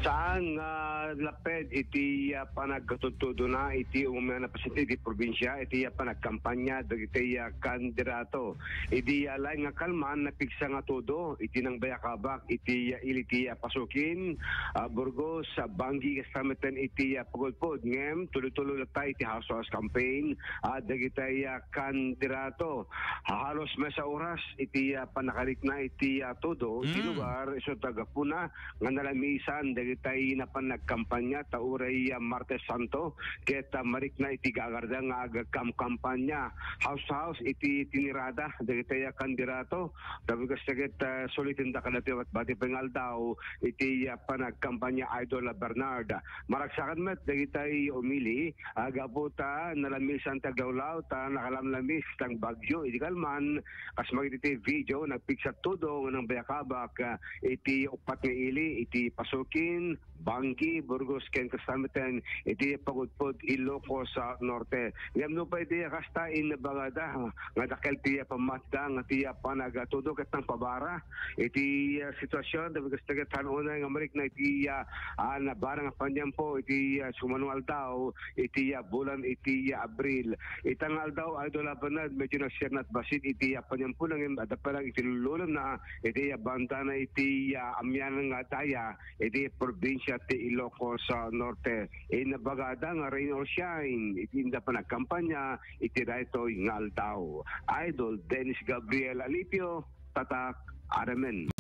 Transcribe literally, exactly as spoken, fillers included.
Saan nga laped iti, ah, panagtudtudona iti umuna a pasyente iti probinsia iti, ah, panagkampanya dagiti, ah, kandidato. Idi, ah, laeng nga kalman, napigsa nga tudo iti nangbayakabak iti, ah, ili ti, ah, Pasukin, ah, Burgos, ah, Banggi, kasta metten iti, ah, Pagudpud. Ngem tuloy-tuloy latta iti house-to-house campaign, ah, dagiti, ah, kandidato. Halos maysa oras iti, ah, pannakarikna iti, ah, tudo iti Mm. lugar, isu ta gapuna nga nalamisan dagiti napan nagkampanya ta uray, ah, Martes Santo ket, ah, marikna iti gagarda nga agkamkampanya house-to-house iti tinirada dagiti, ah, kandidato. Tapno kasta ket, ah, sulitenda kadatayo ket bati pay nga aldaw iti, ah, panagkampanya, Idol Bernard. Maragsakan met dagiti umili, ah, gapu ta nalamisan ti aglawlaw ta nakalamlamis ti nangbagyo iti kalman. Kas makita iti video, nagpigsa tudo nga nangbayakabak, ah, iti uppat nga ili iti Pasukin, Banggi, Burgos, ken kasta metten iti Pagudpud, Ilocos, ah, Norte. Ngem nupay iti kasta, imbagada nga dakkel ti pammatda nga ti panagtudo ket nangpabara iti, ah, sitwasyon. Tapno kasta ket han unay nga marikna iti, ah, ah, nabara nga paniempo iti, ah, sumano nga aldaw iti, ah, bulan iti, ah, Abril. Ita nga aldaw, Idol Bernard, medyo nagsernat bassit iti, ah, paniempo na ngem adda pay lang iti lululem na iti, ah, banda na iti, ah, amianan nga daya iti probinsia ti Ilocos, ah, Norte. Imbagada nga rain or shine iti inda panagkampanya iti daytoy nga aldaw. Idol Dennis Gabriel Alipio, Tatak R M N.